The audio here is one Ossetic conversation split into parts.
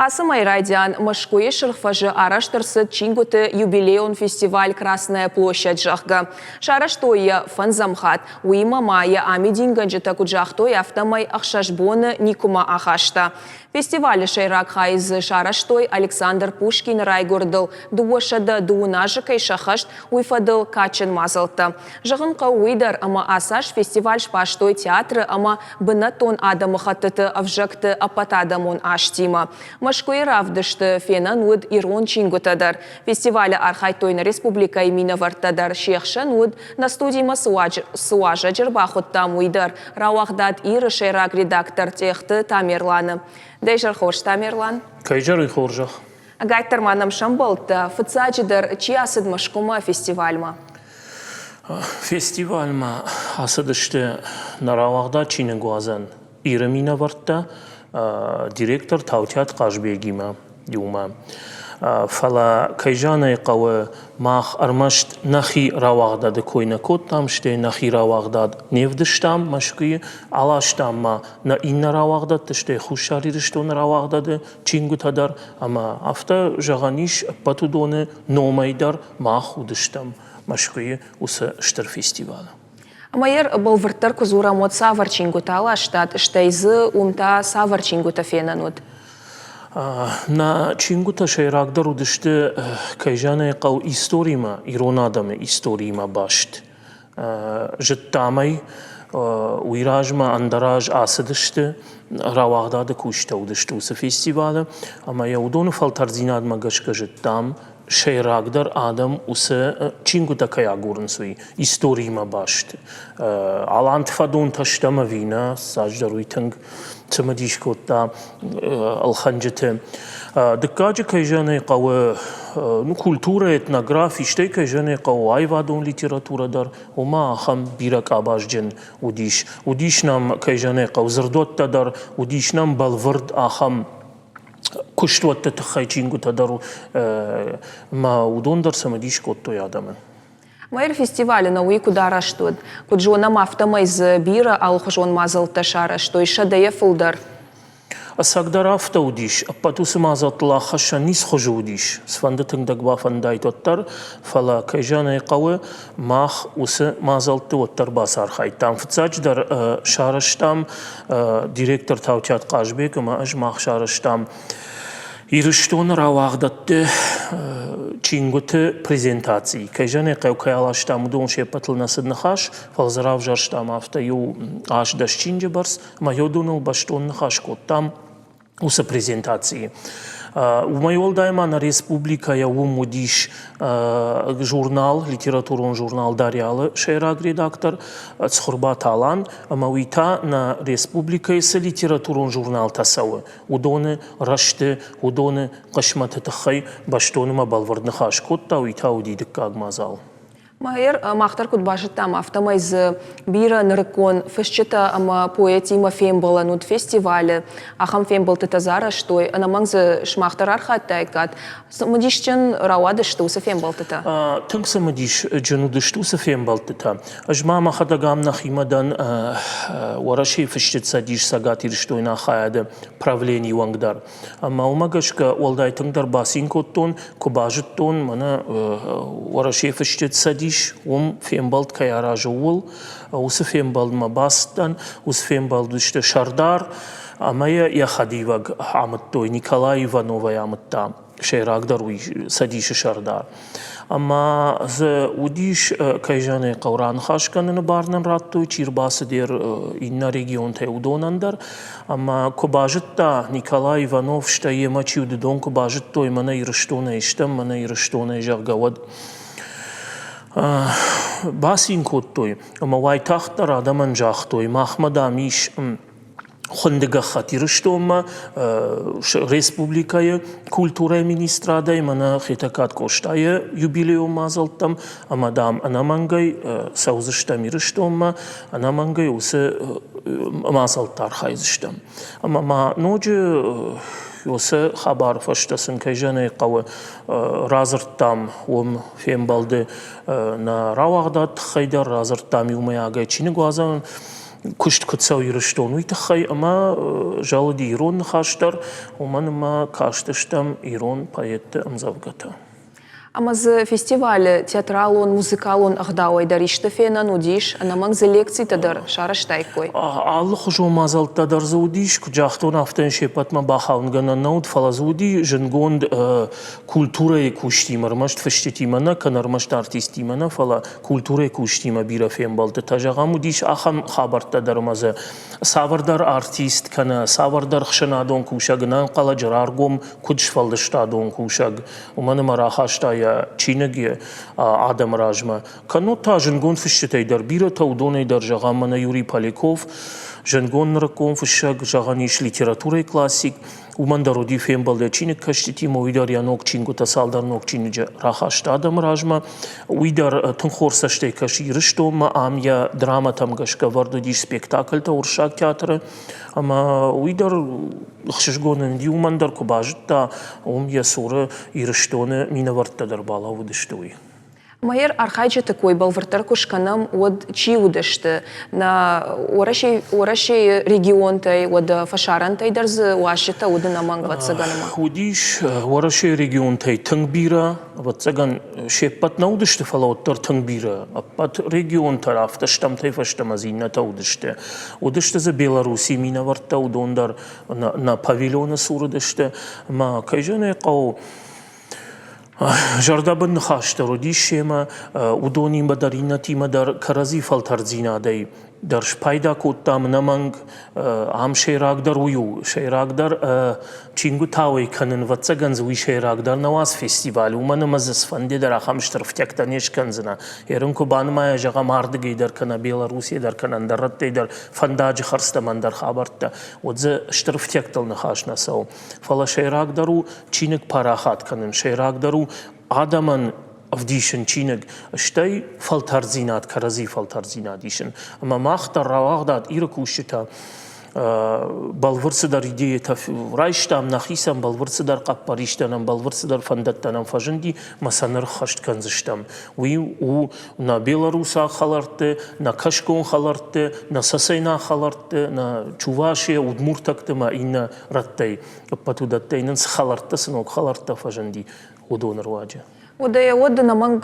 Ацы мӕйы райдиан Мӕскуыйы Сырх фӕзы арӕзт ӕрцыд чингуыты юбилейон фестиваль «Красная площадь», зӕгъгӕ. Сарӕзтой йӕ фӕндзӕм хатт. Уыимӕ ма йӕ амидингӕнджытӕ куыд загътой, афтӕмӕй 6 боны никуыма ахаста. Фестивалы сӕйраг хайы дзы сарӕзтой Александр Пушкины райгуырдыл 230 азы кӕй сӕххӕст, уый фӕдыл кадджын мадзӕлттӕ. Зӕгъын хъӕуы уый дӕр, ӕмӕ ацы аз фестиваль сбастой театры ӕмӕ бынӕттон адӕмыхӕттыты ӕвзӕгты ӕппӕтадӕмон азтимӕ. Мӕскуыйы равдысты фенӕн уыд ирон чингуытӕ дӕр. Фестивалы архайдтой нӕ республикӕйы минӕвӕрттӕ дӕр. Се хсӕн уыд, нӕ студимӕ цы уазӕджы ӕрбахуыдтам, уый дӕр, рауагъдад Ир-ы сӕйраг редактор Тъехты Тамерланы. Дӕ изӕр хорз, Тамерлан. Кӕй зӕрый хорзӕх? Ӕгайтдӕр ма нӕм сӕмбӕлдтӕ, фыццаджыдӕр, чи ацыд Мӕскуымӕ фестивальмӕ? Фестивальмӕ ацыдысты нӕ рауагъдад чиныгуадзӕн Иры минӕвӕрттӕ, директор Таутиат Хъазбегимӕ иумӕ. Фӕлӕ, кӕй зӕгъын ӕй хъӕуы, мах ӕрмӕст нӕхи рауагъдады кой нӕ кодтам, стӕй нӕхи рауагъдад не вдыстам Мӕскуыйы, аластам ма нӕ иннӕ рауагъдӕдты, стӕй Хуссар Ирыстоны рауагъдады чингуытӕ дӕр, ӕмӕ афтӕ зӕгъӕн ис, ӕппӕт уыдоны номӕй дӕр мах уыдыстӕм Мӕскуыйы уыцы стыр фестивалы. Ӕмӕ йӕ бӕлвырддӕр куы дзурӕм, уӕд цавӕр чингуытӕ аластат, стӕй дзы уым та цавӕр чингуытӕ фенӕн уыд? Нӕ чингуытӕ сӕйрагдӕр уыдысты, кӕй зӕгъын ӕй хъӕуы, историмӕ, ирон адӕмы историимӕ баст. Зыдтам ӕй, уый размӕ ӕндӕр аз ацыдысты, рауагъдады кусджытӕ уыдысты уыцы фестивалы, ӕмӕ йӕ уыдоны фӕлтӕрддзинадмӕ гӕсгӕ зыдтам, сӕйрагдӕр адӕм уыцы чингуытӕ кӕй агурынц, уый историимӕ баст. Аланты фӕдонтӕ стӕм ӕви нӕ, цасдӕр уый тынг цымыдис кодта ӕлхӕнджыты. Дыккаджы, кӕй зӕгъын ӕй хъӕуы, ну, культурӕ, этнографи, стӕй, кӕй зӕгъын ӕй хъӕуы, аивадон литературӕ дӕр, уымӕ ахӕм бирӕ къабазджын уыдис. Уыдис нӕм, кӕй зӕгъын ӕй хъӕуы, дзырдуӕттӕ дӕр, уыдис нӕм бӕлвырд ахӕм куыстуӕтты тыххӕй чингуытӕ дӕр ӕмӕ уыдон дӕр цымыдис кодтой адӕмы. Майыр фестивалы науи куыд арӕзт уыд? Куыд зонӕм, афтӕмӕй дзы бирӕ алыхуызон мадзӕлттӕ сарӕзтой, сӕдӕйӕ фылдӕр. Ӕцӕгдӕр афтӕ уыдис, ӕппӕт уыцы мадзӕлттыл аххӕссӕн ницы хуызы уыдис, цыфӕнды тынгдӕр бафӕндаид, уӕддӕр, фӕлӕ, кӕй зӕгъын ӕй хъӕуы, мах уыцы мадзӕлтты уӕддӕр бацархайдтам. Фыццаджыдӕр сарӕзтам директор Таутиат Хъазбег ӕмӕ ӕз мах сарӕзтам Ирыстоны рауагъдӕтты чингуыты презентаци. Кӕй зӕгъын ӕй хъӕуы, кӕй аластам, уыдон се ппӕтыл нӕ цыд ныхас, фӕлӕ дзы равзӕрстам афтӕ иу 8-10 чинджы бӕрц ӕмӕ уыдоныл бӕстон ныхас кодтам уыцы презентацийы. Уымӕй уӕлдай ма нӕ республикӕйӕ уым уыдис журнал, литературон журнал Дарьялы сӕйраг редактор Цхуырбаты Алан, ӕмӕ уый та нӕ республикӕйы цы литературон журналтӕ цӕуы, уыдоны рӕзты, уыдоны хъысмӕты тыххӕй бӕстонмӕ бӕлвырд ныхас кодта, уый та уыди дыккаг мадзал. Майер, мах дӕр куыд базыдтам, афтӕмӕй дзы бирӕ нырыккон фысджытӕ ӕмӕ поэтимӕ фембӕлӕн уыд фестивалы. Ахӕм фембӕлдтытӕ дзы арӕзтой. Ӕнӕмӕнг дзы сымах дӕр архайдтаиккат. Цымыдисджын рауадысты уыцы фембӕлдтытӕ? Тынг цымыдисджын уыдысты уыцы фембӕлдтытӕ. Ӕз ма мӕхӕдӕг ам нӕхимӕ дӕн Уӕрӕсейы Фысджыты Цӕдис Цӕгат Ирыстойнаг хайады правленийы уӕнг дӕр. Ӕмӕ уымӕ гӕсгӕ уӕлдай тынгдӕр бацин кодтон, куы базыдтон, мӕнӕ Уӕрӕсейы Фысджыты Цӕдис уым фембӕлд кӕй аразы, ууыл. Уыцы фембӕлдмӕ бацыдтӕн, уыцы фембӕлд уыдысты сӕрдар ӕмӕ йӕ йӕ хӕдивӕг амыдтой, Николай Ивановӕй амыдта. Сӕйрагдӕр уый цӕдисы сӕрдар. Ӕмӕ дзы уыдис, кӕй зӕгъын ӕй хъӕуы, раныхас кӕныны бар нын радтой, чи рбацыдӕр иннӕ регионтӕй, уыдонӕн дӕр. Ӕмӕ куы базыдта Николай Иванов, стӕй йемӕ чи уыд, уыдон куы базыдтой, мӕнӕ Ирыстонӕй стӕм, мӕнӕ Ирыстонӕй, зӕгъгӕ, уӕд бацин кодтой ӕмӕ уайтагъддӕр адӕмӕн загътой, махмӕ, дам, ис хуынды гӕххӕтт Ирыстонмӕ, республикӕйы культурӕйы министрадӕй, мӕнӕ Хетӕгкаты Къостайы юбилейон мадзӕлттӕм, ӕмӕ, дам, ӕнӕмӕнгӕй цӕудзыстӕм Ирыстонмӕ, ӕнӕмӕнгӕй уыцы мадзӕлтты архайдзыстӕм. Ӕмӕ ма ноджы уыцы хабары фӕстӕ сын, кӕй зӕгъын ӕй хъӕуы, радзырдтам уым фембӕлды нӕ рауагъдад тыххӕй дӕр, радзырдтам иумӕйагӕй чиныгуадзӕн. куыст куыд цӕуы Ирыстон, уый тыххӕй ӕмӕ зӕлыди ирон ныхас дӕр, уымӕн ӕмӕ кастыстӕм ирон поэтты ӕмдзӕвгӕтӕ. Ӕмӕ дзы фестивалы театралон, музыкалон ӕгъдауӕй дӕр исты фенӕн уыдис, ӕнӕмӕнг дзы лекцитӕ дӕр сарӕзтаиккой? Алыхуызон мадзӕлттӕ дӕр дзы уыдис, куыд загътон, афтӕ йын се ппӕтмӕ бахауынгӕнӕн нӕ уыд, фӕлӕ дзы уыди зындгонд культурӕйы кусджытимӕ, ӕрмӕст фысджытимӕ нӕ, кӕнӕ ӕрмӕст артисттимӕ нӕ, фӕлӕ культурӕйы кусджытимӕ бирӕ фембӕлдтытӕ. Зӕгъӕм, уыдис ахӕм хабӕрттӕ дӕр ӕмӕ дзы цавӕрдӕр артист кӕнӕ цавӕрдӕр ӕхсӕнадон кусӕг ӕнӕнхъӕлӕджы раргом куыд сфӕлдыстадон кусӕг, уымӕн ӕмӕ рахаста йӕ чиныг йӕ адӕмы размӕ. Кӕннод та зындгонд фысджытӕй дӕр бирӕтӕ, уыдонӕй дӕр, зӕгъӕм, мӕнӕ Юрий Поляков, зындгонд нырыккон фыссӕг, зӕгъӕн ис литературӕйы классик, уымӕн дӕр уыди фембӕлд йӕ чиныгкӕсджытимӕ, уый дӕр йӕ ног чингуытӕ, цалдӕр ног чиныджы рахаста адӕмы размӕ. Уый дӕр тынг хорз цӕстӕй кӕсы Ирыстонмӕ, ам йӕ драмӕтӕм гӕсгӕ ӕвӕрд уыдис спектакльтӕ Уырыссаг театры, ӕмӕ уый дӕр ӕхсызгон ын уыди, уымӕн дӕр куы базыдта, уым йӕ цуры Ирыстоны минӕвӕрттӕ дӕр балӕууыдысты, уый. Майер архайджыты кой бӕлвырддӕр куы скӕнӕм, уӕд чи уыдысты? Нӕ Уӕрӕсейы регионтӕй, уӕдӕ фӕсарӕнтӕй дӕр дзы уазджытӕ уыд ӕнӕмӕнг, ӕвӕццӕгӕн ӕмӕ. Уыдис Уӕрӕсейы регионтӕй тынг бирӕ, ӕвӕццӕгӕн, се ппӕт нӕ уыдысты, фӕлӕ уӕддӕр тынг бирӕ. Ӕппӕт регионтӕ афтӕ стӕмтӕй фӕстӕмӕ дзы иннӕтӕ уыдысты. Уыдысты дзы Белоруссийы минӕвӕрттӕ, уыдон дӕр нӕ павильоны цур уыдысты. Ӕмӕ, кӕй зӕгъын ӕй хъӕуы, Зӕрдӕбын ныхас дӕр уыдис семӕ, уыдонимӕ дӕр, иннӕтимӕ дӕр кӕрӕдзи фӕлтӕрддзинадӕй дӕр спайда кодтам ӕнӕмӕнг. Ам сӕйрагдӕр уый у, сӕйрагдӕр чингуытӕ уӕй кӕнын, ӕвӕццӕгӕн дзы уый сӕйрагдӕр нӕ уац фестиваль, уымӕн ӕмӕ дзы цыфӕнды дӕр ахӕм стыр ӕфтиӕгтӕ не скӕндзынӕ. Ерын куы банымайа, зӕгъӕм, ардыгӕй дӕр кӕнӕ Белоруссийӕ дӕр кӕнӕ ӕндӕр рӕттӕй дӕр фӕндаджы хӕрдзтӕ ӕмӕ ӕндӕр хабӕрттӕ, уӕд дзы стыр ӕфтиӕгтыл ныхас нӕ цӕуы. Фӕлӕ сӕйрагдӕр у чиныг парахат кӕнын, сӕйрагдӕр у адӕмӕн ӕвдисын чиныг, стӕй фӕлтӕрддзинад, кӕрӕдзи фӕлтӕрддзинад исын. Ӕмӕ мах дӕр рауагъдад Иры кусджытӕ бӕлвырд цыдӕр идеятӕ райстам нӕхицӕн, бӕлвырд цыдӕр хъӕппӕристӕ нӕм, бӕлвырд цыдӕр фӕндӕттӕ нӕм фӕзынди, ӕмӕ сӕ ныр ххӕст кӕндзыстӕм. Уый у нӕ белорусаг хӕлӕртты, нӕ кӕсгон хӕлӕртты, нӕ цӕцӕйнаг хӕлӕртты, нӕ чувашия, удмуртӕгты ӕмӕ иннӕ рӕттӕй, ӕппӕт уыдӕттӕй нын цы хӕлӕрттӕ, цы ног хӕлӕрттӕ фӕзынди, уыдоны руаджы. Уӕдӕ уӕд ӕнӕмӕнг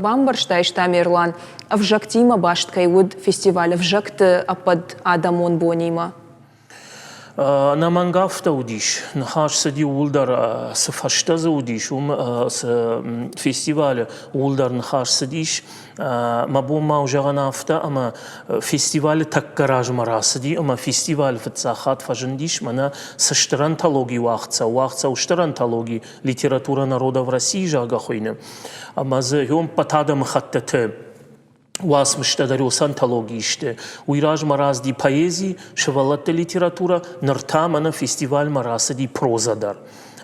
бамбӕрстаис, Тамерлан, ӕвзӕгтимӕ баст кӕй уыд фестиваль ӕвзӕгты ӕппӕт адӕмон бонимӕ? Ӕнӕмӕнг афтӕ уыдис. Ныхас цыди ууыл дӕр, цы фӕстӕ дзы уыдис, уым цы фестивалы, ууыл дӕр ныхас цыдис. Мӕ бон ма у зӕгъӕн афтӕ, ӕмӕ фестивалы тӕккӕ размӕ рацыди ӕмӕ фестивалы фыццаг хатт фӕзындис мӕнӕ цы стыр антологи уагъд цӕуы, уагъд цӕуы стыр антологи «Литература народов России», зӕгъгӕ, хуыйны. Ӕмӕ дзы ӕппӕт адӕмыхӕттыты уацмыстӕ дӕр уыцы антологийы сты. Уый размӕ рацыди поэзи, сывӕллӕтты литературӕ, ныр та мӕнӕ фестивальмӕ рацыди прозӕ дӕр.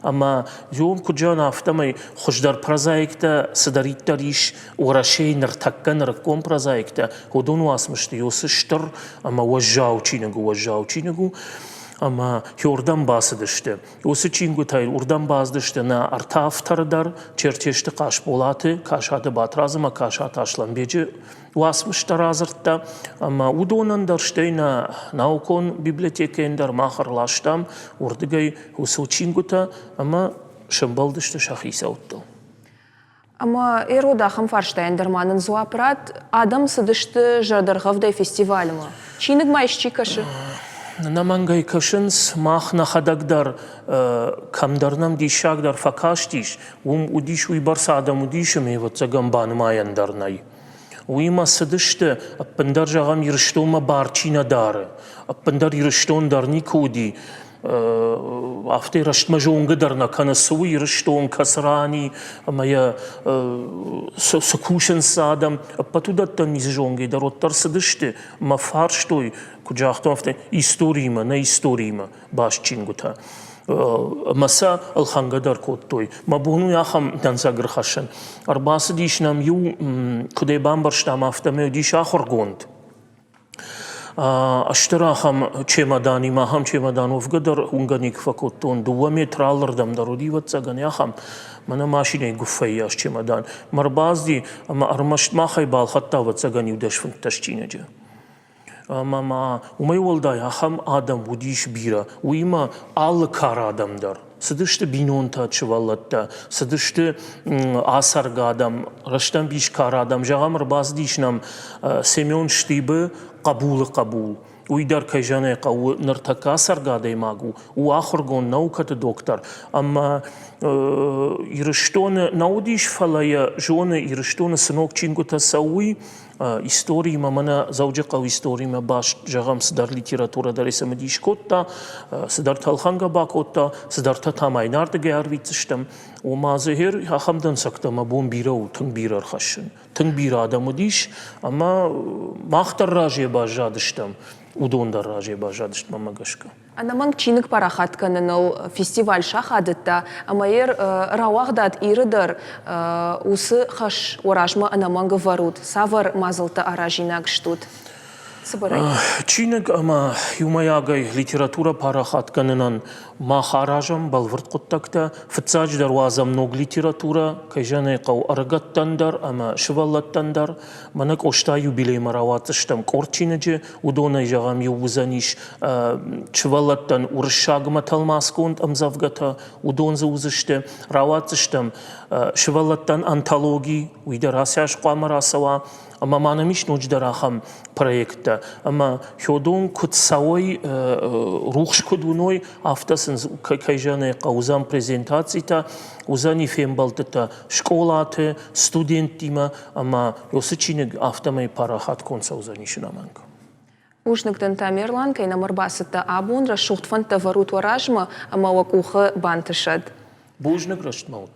Ӕмӕ Зион куыд зӕгъын, афтӕмӕй хуыздӕр прозаиктӕ цыдӕриддӕр ис Уӕрӕсейы ныртӕккӕ нырыккон прозаиктӕ, уыдон уацмысты уыцы стыр ӕмӕ уӕззау чиныг у, уӕззау чиныг у. Ӕмӕ уырдӕм бацыдысты. Уыцы чингуытӕй уырдӕм бацыдысты нӕ ӕртӕ авторы дӕр, Черчесты Хъасболаты, Касаты Батрадз ӕмӕ Касаты Аслӕнбеджы уацмыстӕ радзырдта. Ӕмӕ уыдонӕн дӕр, стӕй нӕ наукон библиотекӕйӕн дӕр мах ӕрластам уырдыгӕй уыцы чингуытӕ ӕмӕ сӕмбӕлдысты сӕ хицӕуттыл. Ӕмӕ Эрод ахӕм фарстайӕн дӕр ма нын дзуапп ратт, адӕм цыдысты зӕрдӕргъӕвдӕй фестивальмӕ. Чиныг ма исчи кӕсы? Ӕнӕмӕнгӕй кӕсынц, мах нӕхӕдӕг дӕр кӕмдӕр нӕм диссагдӕр фӕкастис, уым уыдис уыйбӕрц адӕм уыдис ӕмӕ ӕвӕццӕгӕн банымайӕн дӕр нӕй. Уыимӕ цыдысты, ӕппындӕр зӕгъӕм, Ирыстонмӕ бар чи нӕ дары, ӕппындӕр Ирыстон дӕр никуы уыди, афтӕ рӕстмӕ зонгӕ дӕр нӕ кӕны, цы у Ирыстон, кӕцы ран и, ӕмӕ йӕ цы кусынц адӕм, ӕппӕт уыдӕттӕн ницы зонгӕ дӕр уӕддӕр цыдысты ӕмӕ фарстой, куыд загътон, афтӕ историимӕ, нӕ историимӕ баст чингуытӕ. Ӕмӕ сӕ ӕлхӕнгӕ дӕр кодтой. Мӕ бон у ахӕм дӕнцӕг ӕрхӕссын. Ӕрбацыдис нӕм иу, куыд ӕй бамбӕрстам, афтӕмӕй уыдис ахуыргонд. Стыр ахӕм чемоданимӕ, ахӕм чемодан уӕвгӕ дӕр уынгӕ никуы фӕкодтон. Дыууӕ метры алырдӕм дӕр уыди, ӕвӕццӕгӕн, ахӕм. Мӕнӕ машинӕйы гуыффӕйы ас чемодан. Мӕ ӕрбацыди ӕмӕ ӕрмӕст махӕй балхӕдта, ӕвӕццӕгӕн, иу 10-15 чиныджы. Ӕмӕ ма уымӕй уӕлдай ахӕм адӕм уыдис бирӕ, уыимӕ алы кары адӕм дӕр. Цыдысты бинонтӕ, сывӕллӕттӕ, цыдысты ацӕргӕ адӕм, рӕстӕмбис кары адӕм. Зӕгъӕм, ӕрбацыдис нӕм Семен Штибы хъӕбулы хъӕбул. Уый дӕр, кӕй зӕгъын ӕй хъӕуы, ныртӕккӕ ацӕргӕ адӕймаг у, у ахуыргонд наукӕты доктор. Ӕмӕ Ирыстоны нӕ уыдис, фӕлӕ йӕ зоны, Ирыстоны цы ног чингуытӕ цӕуы, уый историимӕ, мӕнӕ Дзӕуджыхъӕуы историимӕ баст, зӕгъӕм, цыдӕр литературӕ дӕр цымыдис кодта, цыдӕртӕ ӕлхӕнгӕ бакодта, цыдӕртӕ та ма инӕрдыгӕй арвитдзыстӕм. Ома дзы ахӕм дӕнцӕгтӕ мӕ бон бирӕ у, тынг бирӕ ӕрхӕссын. Тынг бирӕ адӕм уыдис, ӕмӕ мах дӕр разыйӕ баззадыстӕм, уыдон дӕр разыйӕ баззадысты мӕнмӕ гӕсгӕ. Ӕнӕмӕнг чиныг парахат кӕныныл фестиваль сахадыдта, ӕмӕ йӕ рауагъдад Иры дӕр уыцы хӕс уӕ размӕ ӕнӕмӕнг ӕвӕрут. Цавӕр мадзӕлттӕ аразинаг стут? Цыбырӕй. Чиныг ӕмӕ иумӕйагӕй литературӕ парахат кӕнынӕн мах аразӕм бӕлвырд хъуыддӕгтӕ. Фыццаджыдӕр уадзӕм ног литературӕ, кӕй зӕгъын ӕй хъӕуы, ӕрыгӕттӕн дӕр ӕмӕ сывӕллӕттӕн дӕр. Мӕнӕ Къоста юбилеймӕ рауадздзыстӕм къорд чиныджы, уыдонӕй, зӕгъӕм, иу уыдзӕнис сывӕллӕттӕн уырыссагмӕ тӕлмацгонд ӕмдзӕвгӕтӕ, уыдон дзы уыдзысты. Рауадздзыстӕм сывӕллӕттӕн антологи, уый дӕр ацы аз хъуамӕ рацӕуа. Ӕмӕ ма нӕм ис ноджыдӕр ахӕм проекттӕ. Ӕмӕ уыдон куыд цӕуой, рухс куыд уыной, афтӕ сын, кӕй зӕгъын ӕй хъӕуы, уыдзӕн презентацитӕ, уыдзӕни фембӕлдтытӕ скъолаты, студенттимӕ ӕмӕ уыцы чиныг афтӕмӕй парахатгонд цӕудзӕнис ӕнӕмӕнг. Бузныг дын, Тамерлан, кӕй нӕм ӕрбацыдтӕ абон. Рӕсугъд фӕндтӕ вӕрут уӕ размӕ ӕмӕ уӕ къухы бантысӕд. Бузныг, рӕстмӕ ут.